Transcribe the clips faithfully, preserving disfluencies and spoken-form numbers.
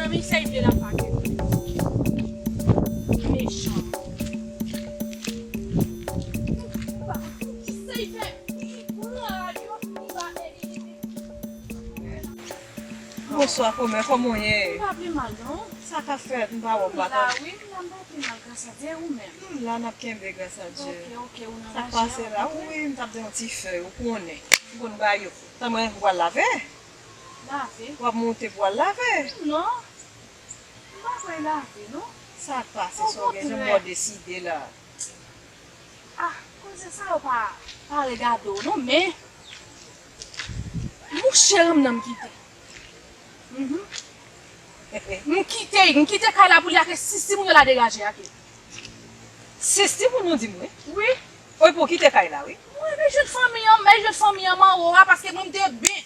Mezanmi, sa y vle la pake. Mechan. Ou pa konn kisa y fè. Li pran radyo, li pa, e, e, e, e. Bonswa, kòmè, kòman w ye? M pa pi mal, non. Sa k ap fèt? M pa wè w la. M la, wi, m la, m pa pi mal, gras a Dye, ou menm? M la, n ap kenbe, gras a Dye. Ok, ok, ou nan raje a, ok. Sa k pase la? Wi, m t ap di yon ti fèy, ou konnen. M konn ba yo. Tanmen, ou pral lave? Lave? W ap monte pou w al lave? Non. M pa kwè lave, non. Sa k pase, sa w gen, jan w deside la? Ah, koze sa yo pa, pa regade w, non, men mouche m nan m kite. Mhm. M kite, m kite kay la pou li ake sis timoun yo la degaje ake. Sis timoun nou di m, wi. Wi. Wi, pou kite kay la, wi. Mwen, men jwenn fanmi an, men jwenn fanmi an anwo a, paske mwen m te ben.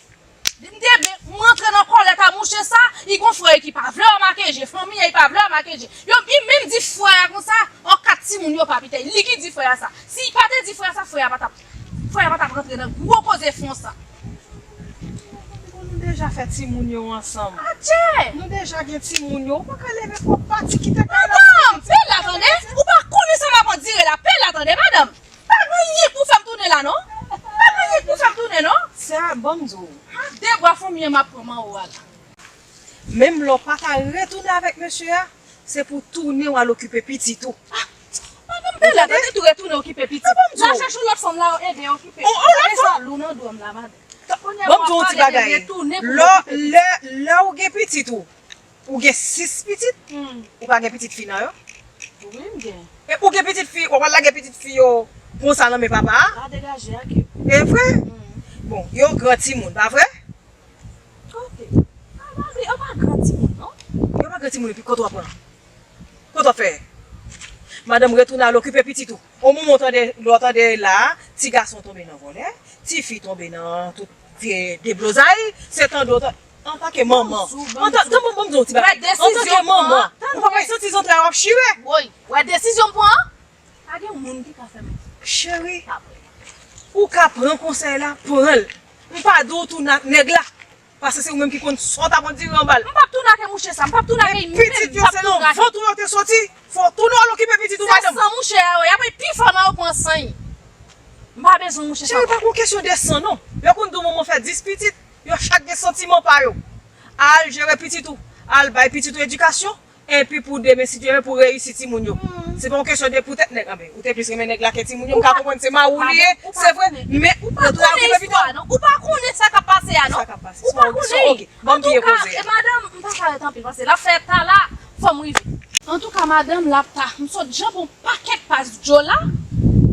M te ben, m rantre nan kòlèt a mouche sa, li gon frè ki pa vle w make je, fanmi an, li pa vle w make je. Yo, li menm di frè a konsa, an kat timoun yo pa pite, li ki di frè a sa. Si li pa te di frè a sa, frè a pa t ap, frè a pa t ap rantre nan gwo koze fon sa. Nou deja fè timoun yo ansanm. Adje! Nou deja gen timoun yo, ou pa ka leve pou w pati kite kay la pou pitit. Madanm, pè la tande, ou pa konnen sa m ap andire la, pè la tande, madanm. Pa gen anyen k pou fè m tounen la, non. Pa gen anyen k pou fè m tounen, non. Sa, ban m di w. De bwa fanmi an m ap pran anwo a la. Menm lè w pa ka retounen avèk mesye a, se pou w tounen w al okipe pitit ou. Ah, madanm, pè la tande, tou retounen okipe pitit. Ban m di w. L al chèche yon lòt fanm la, ede okipe. On, on lòt fanm? Sa lou nan do m la, madanm. Ban m di w yon ti bagay. Lè, lè, lè w gen pitit ou, ou gen sis pitit, ou pa gen pitit fi nan yo? Wi, m gen. E ou gen pitit fi, w ap al lage pitit fi yo konsa nan men papa a? Pa degaje ake. E vre? Bon, yo gran timoun, pa vre? Kote? Madanm, yo pa gran timoun, non. Yo pa gran timoun, epi kote w ap pran? Kote w ap fè? Madanm, retounen al okipe pitit ou. On moman w tande, lè w tande la, ti gason tonbe nan vòlè, ti fi tonbe nan tout vye deblozay, se tande w ta-, antanke manman. Antan-, tann mwen, ban m di w yon ti bagay. Antanke manman, ou pa pral santi zantray w ap chire. Woy, wè desizyon m pran an? Pa gen moun ki ka fè m. Cheri, ou ka pran konsèy la, pran l. M pa di w tounen ak nèg la. Paske se ou menm ki konn sa w t ap andire anba l. M p ap tounen ak mouche sa, m p ap tounen ak li menm. Men pitit yo se nan vant ou yo te soti. Fò w tounen al okipe pitit ou, madanm. Se san mouche a yo ye, y ap pi fò nan yo pran san yo. M pa bezwen mouche sa. Cheri, pa gon kesyon de san, non. Yo konn di w manman fè dis pitit, yo chak gen santiman pa yo. Al jere pitit ou, al bay pitit ou edikasyon, epi pou demen, si Dye vle, pou reyisi timoun yo. Se pa yon kesyon de poutèt nèg la, men ou te plis renmen nèg la ke timoun yo, m ka konprann se mari w li ye, se vre, men ou pa konnen istwa a, non. Ou pa konnen sa k ap pase a, non. Sa k ap pase? Ou pa konnen. Ok, ban m piye koze a. Antouka, e madanm, m pa ka ret anpil, paske l ap fè ta la, fò m rive. Antouka, madanm, l ap ta, m sot jan pou pakèt pas Djo la,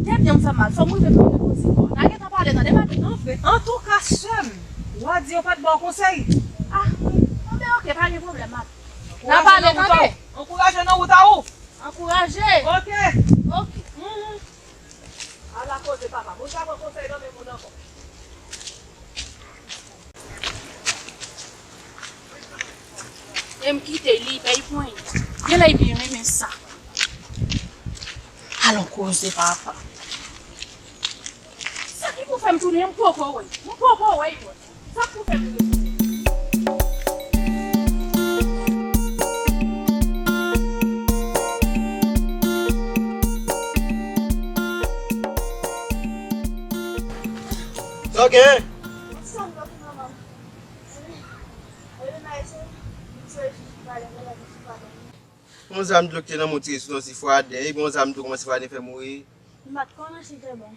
tèt m fè mal. Fò m rive pou m repoze kò. N a gentan pale, tande, madanm? Anfen, antouka, sè m, w a di yo pa t ba w konsèy? Ah, bon, ben, ok, pa gen pwoblèm, madanm. N a pale, tande? Ankouraje nan wout a ou. Ankouraje. Ok. Ok. Mhm. Ala koze, papa. Moun ka pran konsèy nan men moun ankò. E m kite li, bay pwen. Genlè li byen renmen sa. Alon koze, papa. Sa ki pou fè m tounen, m poko wè. M poko wè, yo. Sa k pou fè m tounen? Sa w gen? Yon zam dlo ki te nan men w tire sou yon ti fwaden, epi yon zam dlo kòmanse fwaden fè mouri. M pa t konnen si te bon.